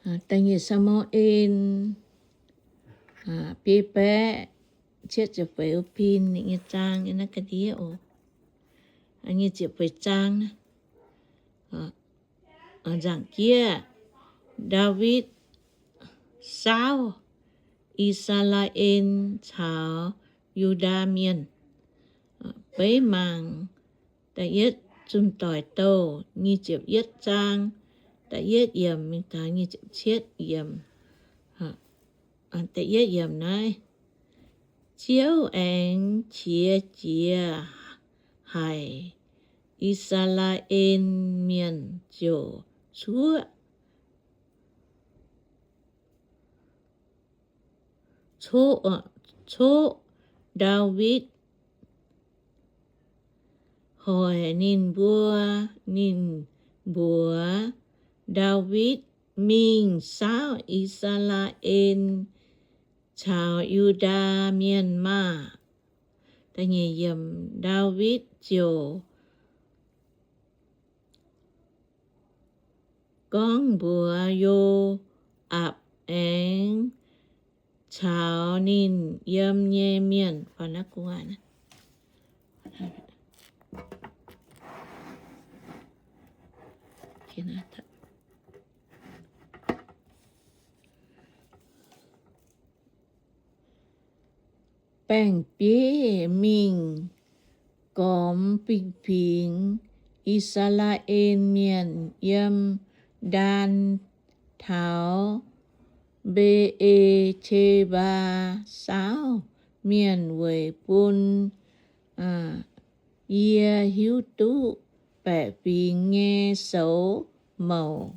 Da'nyeic Saa^mu^en biei baeqv cietv ziepc feix, pin ninh nyei zaang yiem naaiv ga'ndiev oc. Nyic ziepc feix zaang, nzaangc jieqv, Ndaawitv saauv I^saa^laa^en caux Yu^ndaa Mienh. Beiv mangc da'yietv Zunh Doic Douh nyic ziepc yietv zaang da'yietv yiemc mingh taux nyic ziepc cietv yiemc. Da'yietv yiemc naaiv, Ziouv aengx qiex jiez haic I^saa^laa^en Mienh ziouc cuoqv, cuoqv Ndaawitv, hoic ninh mbuo. Ninh mbuox Ndaawitv, Mingh saauv I^saa^laa^en caux Yu^ndaa Mienh maah! Ndaawitv ziouc gorngv mbuox Yo^aapc aengx caux ninh yiem nyei mienh, baeng-bieiv mingh gormx fingx-fingx I^saa^laa^en Mienh yiem Ndaan taux Mbe^e^qe^mbaa saauv mienh weic bun yie hiuv duqv baeqc fingx nyei soux mouc.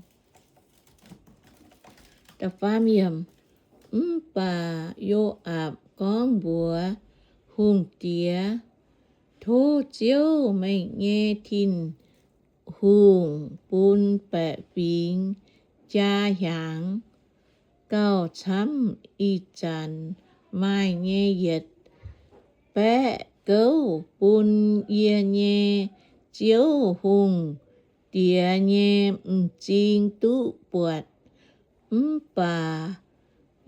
Mv baac Yo^aapc gorngv mbuox hungh diex, Tov Ziouv, meih nyei Tin-Hungh, bun baeqc fingx jaa hiaangx gauh camv ih zanc maaih nyei yietc baeqv gouv bun yie nyei ziouv hungh diex nyei m'zing duqv buatc. Mv baac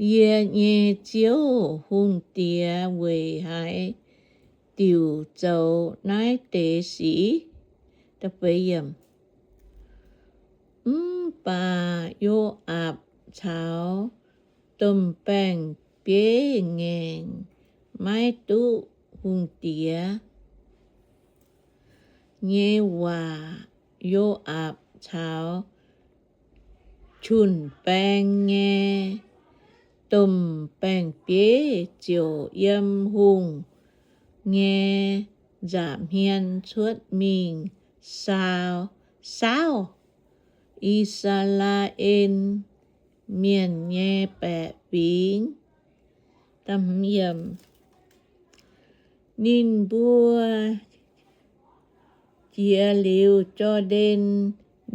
yie nyei ziouv hungh diex weic haaix diuc zoux naaiv deix sic? Mv baac Yo^aapc caux domh baeng-bieiv ngaengc maiv duqv hungh diex nyei waac. Yo^aapc caux jun-baeng nyei domh baeng-bieiv ziouc yiem hungh nyei nza'hmien cuotv mingh saauv, saauv I^saa^laa^en Mienh nyei baeqc fingx. Ninh mbuo jiex liuz Jor^ndaen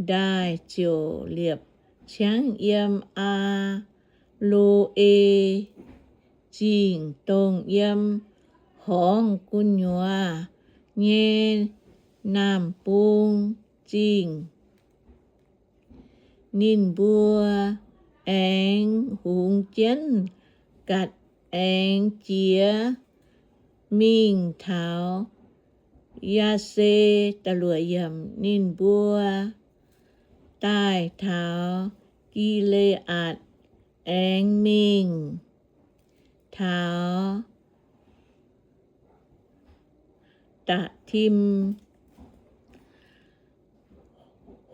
Ndaaih ziouc liepc ciangv yiem Aa^lo^e Zingh, dongh yiem horngz gu'nyuoz nyei naamh bung zingh. Ninh mbuo aengx hungx jienv Gatc, aengx jiex mingh taux Yaa^se. Ninh mbuo daaih taux Gi^le^aatc, aengx mingh taux Da'tim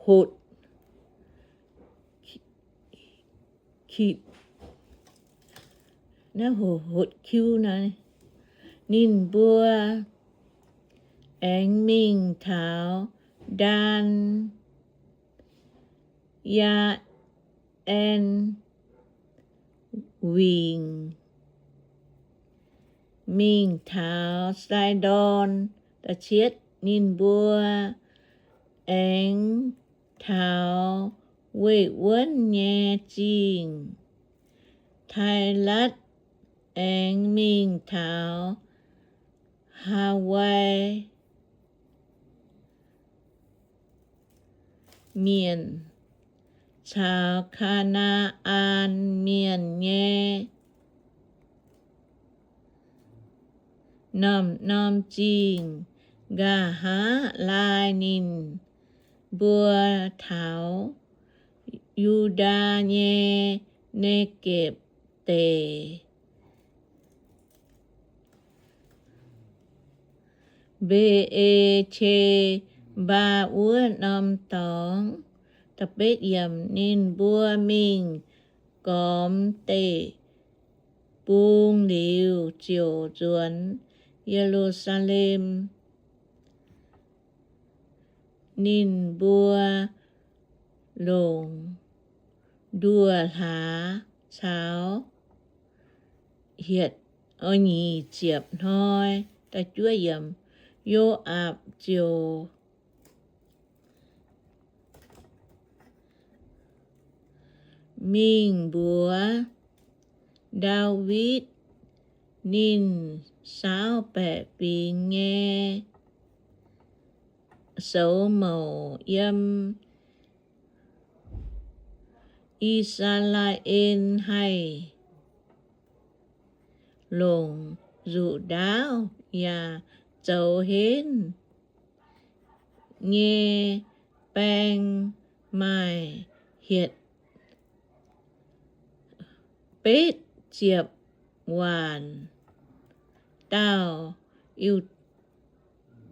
Hotc, Kitc, Hotc Kiu naaiv. Ninh mbuo aengx mingh taux Ndaan Yaa^en Wingc, mingh taux Sai^ndorn. Da'cietv, ninh mbuo aengx taux Weih Wuonv nyei Zingh, Taalatv, aengx mingh taux Haawai Mienh caux Kaa^naa^an Mienh nyei norm-norm zingh nqa'haav laai ninh mbuo taux Yu^ndaa nyei Ne^gepc Deic, Mbe^e^qe^mbaa wuov norm dorngx. Ninh mbuo mingh gormx deic-bung liuz, ziouc nzuonx Ye^lu^saa^lem. Ninh mbuo longc nduoh hlaax caux hietc, nyic ziepc hnoi. Yo^aapc ziouc mingh mbuox Ndaawitv, ninh saauv baeqc fingx nyei soux mouc yiem I^saa^laa^en haih longc nzuqc ndaauv yaac zoux henv nyei baeng maaih hietc betv ziepc waanc dauh, Yu^ndaa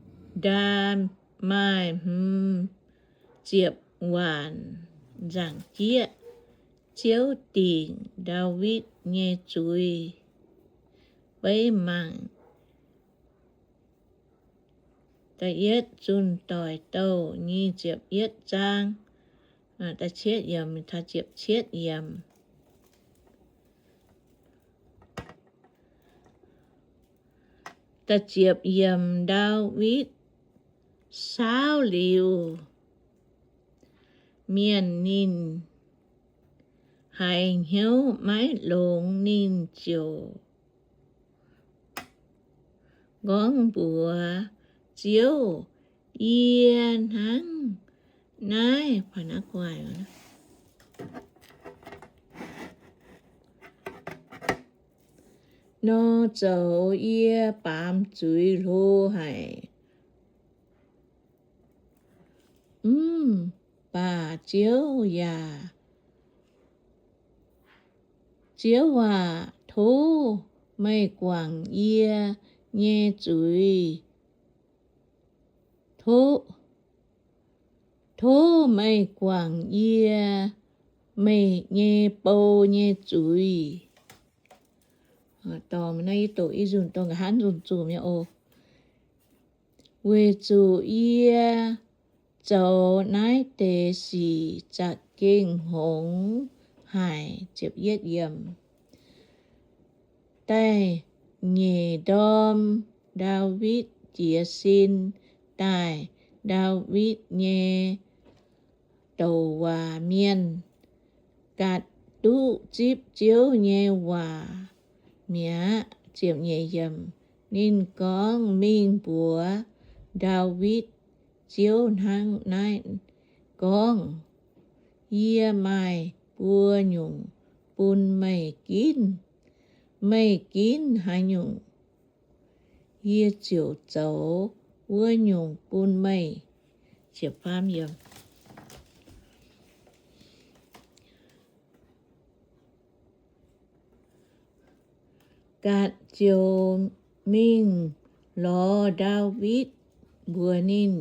maaih hmz ziepc waanc nzaangc jieqv. Ziouv dingc Ndaawitv nyei zuiz. Beiv mangc da'yietv Zunh Doic Douh nyic ziepc yietv zaang, ziepc cietv yiemc. Ndaawitv saauv liuz, mienh ninh haiz hnyouv maiv longx, ninh ziouc gorngv mbuox Ziouv, Yie hnangv naaiv nor zoux yie baamz zuiz hlo haic. Mv baac Ziouv yaac, Ziouv aac, tov meih guangc yie nyei zuiz. Tov, tov meih guangc yie, meih nyei bou nyei zuiz. Dongh naaiv yie doqc, yie nzunc dongh nqa'haav nzunc zuqc mi'aqv oc. Weic zuqc yie zoux naaiv deix sic za'gengh hngongx haic. Da'nyeic ndorm Ndaawitv jiez sin daaih, Ndaawitv nyei douc waac mienh ganh duqv zipv Ziouv nyei waac mi'aqv. Ninh gorngv, Mingh mbuox Ndaawitv, Ziouv hnangv naaiv gorngv, Yie maaih buo nyungc bun meih ginv. Meih ginv haaix nyungc, yie ziouc zoux wuov nyungc bun meih. Gad ziouc mingh lorz Ndaawitv mbuox ninh,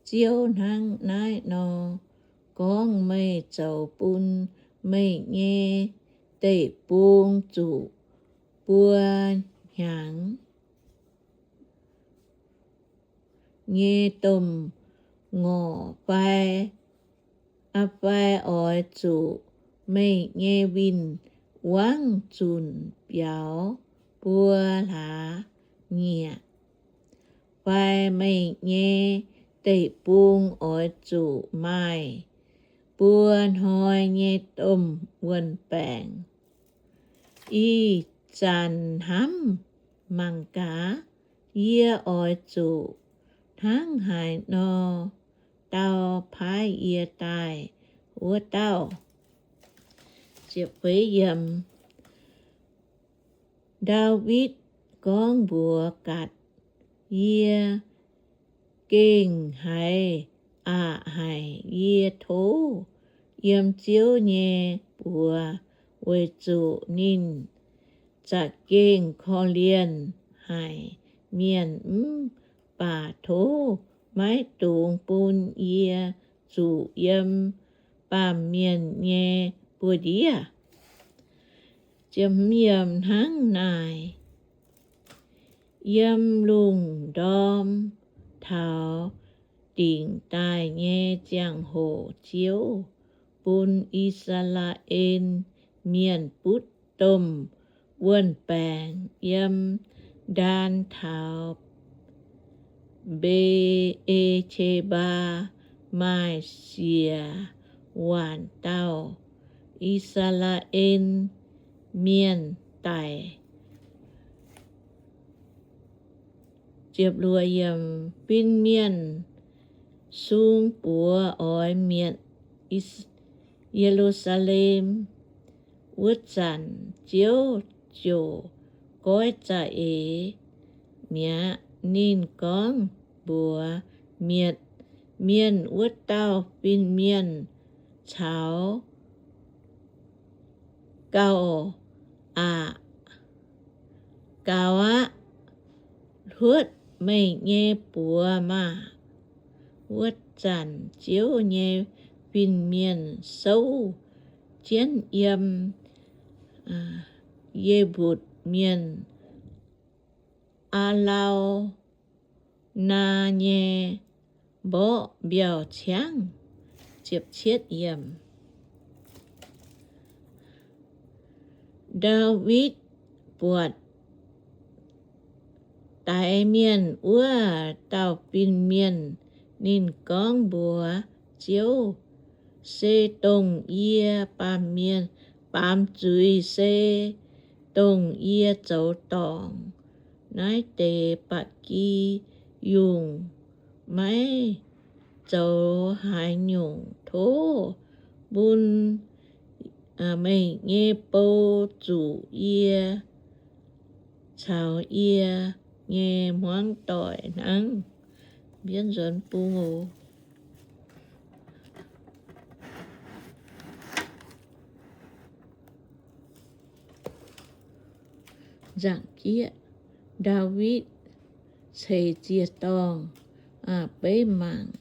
Ziouv hnangv naaiv nor gorngv, Meih zoux bun meih nyei deic-bung zuqc buo hnyangx nyei domh ngorc fai, fai oix zuqc meih nyei win-wangv zunc biaux buo hlaax nyieqc, fai meih nyei deic-bung oix zuqc maaih buo hnoi nyei domh wuon-baengc. Ih zanc hnamv mangc gaax, yie oix zuqc hnangv haaix nor dau paaiv yie daaih wuov dauh. Ziepc feix yiem. Ndaawitv gorngv mbuox Gatc, Yie gengh haiz aqc haic. Yie tov yiem Ziouv nyei buoz, weic zuqc ninh za'gengh korv-lienh haic mienh, mv baac tov maiv dungx bun yie zuqc yiem baamh mienh nyei buoz-ndiev. Hnangv naaic, yiem lungh ndorm taux dingc daaih nyei ziangh hoc Ziouv bun I^saa^laa^en Mienh butv domh wuon-baengx yiem Ndaan taux Mbe^e^qe^mbaa maaih siec waanc dauh I^saa^laa^en Mienh daic. Fin-mienh sung buoz oix mietc Ye^lu^saa^lem. Wuov zanc Ziouv ziouc goiv za'eix mi'aqv. Ninh gorngv mbuox mietc mienh wuov dauh fin-mienh caux gauh aqc, Gauh aqv, hluotv meih nyei buoz maah! Wuov zanc Ziouv nyei fin-mienh souv jienv yiem Ye^mbutc Mienh Aa^lau^naa nyei mborqv mbiauh ciangv. Ndaawitv buatc daix mienh wuov dauh fin-mienh, ninh gorngv mbuox Ziouv, Se dongh yie baamh mienh, baamz zuiz, se dongh yie zoux dorngc. Naaiv deix ba'gi yungh maiv zoux haaix nyungc. Tov bun meih nyei bou zuqc yie caux yie nyei hmuangv doic hnangv. Mbienv nzuonx bung oc. Nzaangc jieqv, Ndaawitv Ceix Ziec-Dorngh. Beiv mangc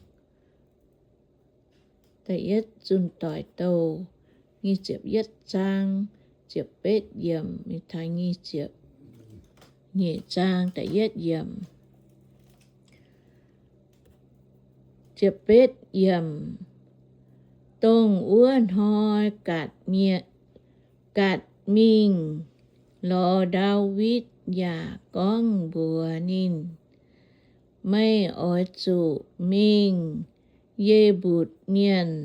da'yietv Zunh Doic Douh nyic ziepc yietv zaang ziepc betv yiemc, nyic ziepc nyeic zaang da'yietv yiemc. Ziepc betv yiemc. Dongh wuov hnoi Gatc mienh, Gatc mingh lorz Ndaawitv yaac gorngv mbuox ninh, Meih oix zuqc mingh Ye^mbutc Mienh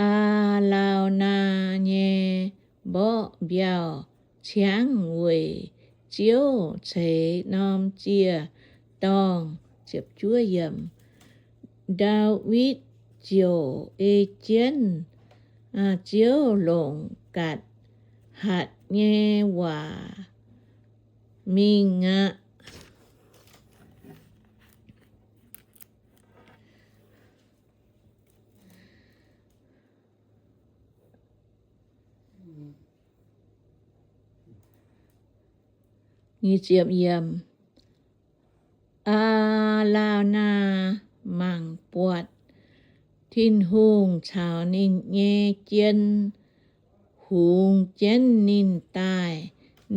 Aa^lau^naa nyei mborqv mbiauh ciangv weic Ziouv ceix norm ziec-dorngh. Ndaawitv ziouc ei jienv Ziouv longc Gatc hatc nyei waac mingh aqv. Aa^lau^naa mangc buatc Tin-Hungh caux ninh nyei jien hungx jienv ninh daaih.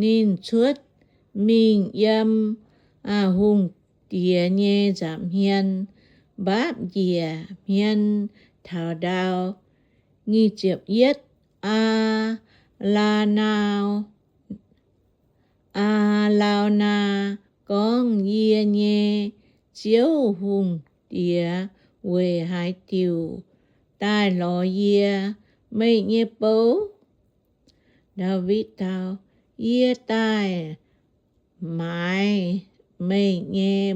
Ninh cuotv mingh yiem hungh diex nyei nza'hmien, mbaapv njiec hmien taux ndau. Aa^laa^naa, Aa^lau^naa gorngv, Yie nyei Ziouv, hungh diex weic haaix diuc daaih lorz yie, meih nyei bou? Ndaawitv dau, Yie daaih maaiz meih nyei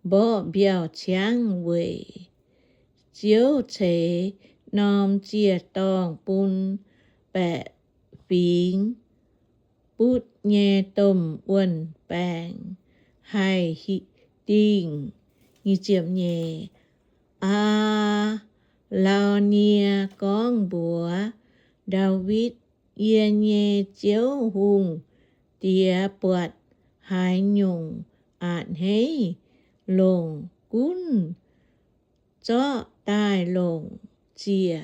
mborqv mbiauh ciangv weic Ziouv ceix norm ziec-dorngh bun baeqc fingx butv nyei domh wuon-baengx haih dingh. Aa^laa^nie gorngv mbuox Ndaawitv, Yie nyei ziouv hungh diex buatc haaix nyungc a'hneiv longc gunv zorqv daaih longc ziec.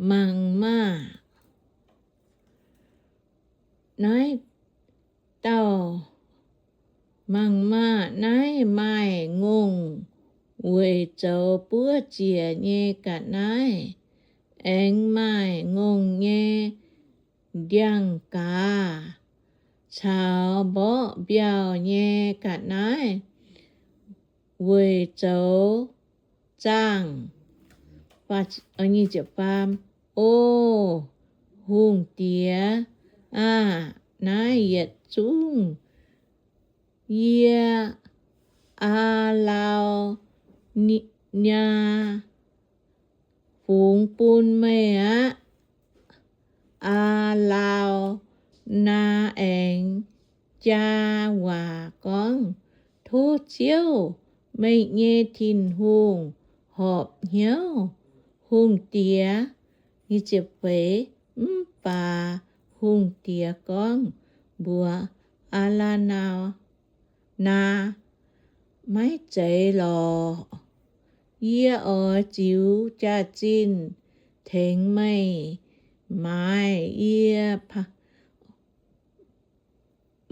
Mangc maah! Naaiv dauh, mangc maah! Naaiv maaih ngongh weic zoux buov ziec nyei ga'naaiv, aengx maaih ngongh nyei ndiangx-gaaz caux mborqv mbiauh nyei ga'naaiv weic zoux zaangh. O hungh diex aah! Naaiv yietc zungv yie, Aa^laa^naa, fungx bun meih aqv. Aa^laa^naa aengx jaa waac gorngv, Tov Ziouv, meih nyei Tin-Hungh, horpc hnyouv hungh diex. Mv baac hungh diex gorngv mbuox Aa^laa^naa, Naa, maiv zeiz lorqc. Yie oix ziux jaax-zinh tengx meih. Maaiz yie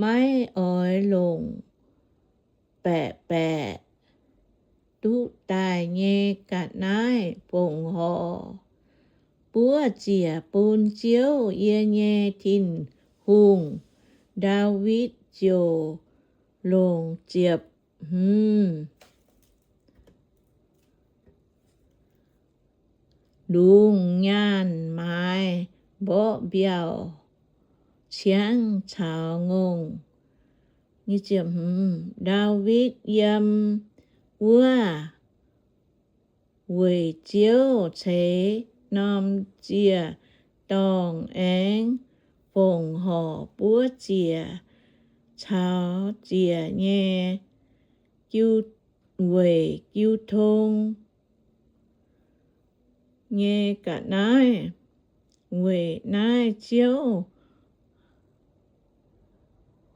maiv oix longc baeqc baeqc duqv daaih nyei ga'naaiv fongc horc buov ziec bun Ziouv, yie nyei Tin-Hungh. Ndaawitv ziouc longc ziepc hmz lungz nyaanh maaiz mborqv mbiauh, ciangv caux ngongh. Ndaawitv yiem wuov weic Ziouv ceix norm ziec-dorngh aengx fongc horc buov ziec caux ziec nyei weic jiu tong nyei ga'naaiv. Weic naaiv Ziouv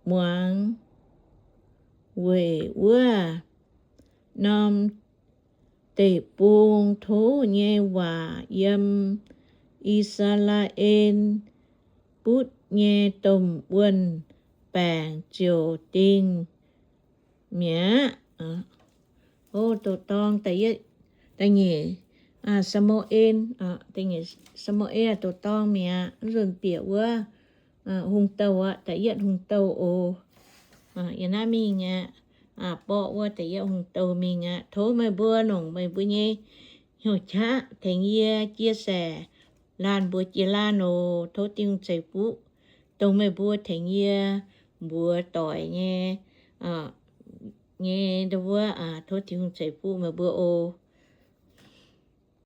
muangx weic wuov norm deic-bung tov nyei waac yiem I^saa^laa^en butv nyei domh wuon-baengc ziouc dingh mi'aqv. Doqc dorng da'nyeic, Saa^mu^en, Saa^mu^en doqc dorng mi'aqv. Nzunc bieqc wuov hungh douh aqv, da'yietv hungh douh oc. Yie naaiv mingh aqv, borqv wuov da'yietv hungh douh mingh aqv. Tov meih mbuo nongc meih mbuo nyei hnyouv qaqv tengx yie chia sẻ laanh mbuox jiex laanh oc. Tov Tin-Hungh ceix fuqv dongh meih mbuo tengx yie mbuox doic nyei, nyei ndau wuov. Tov Tin-Hungh ceix fuqv meih mbuo oc.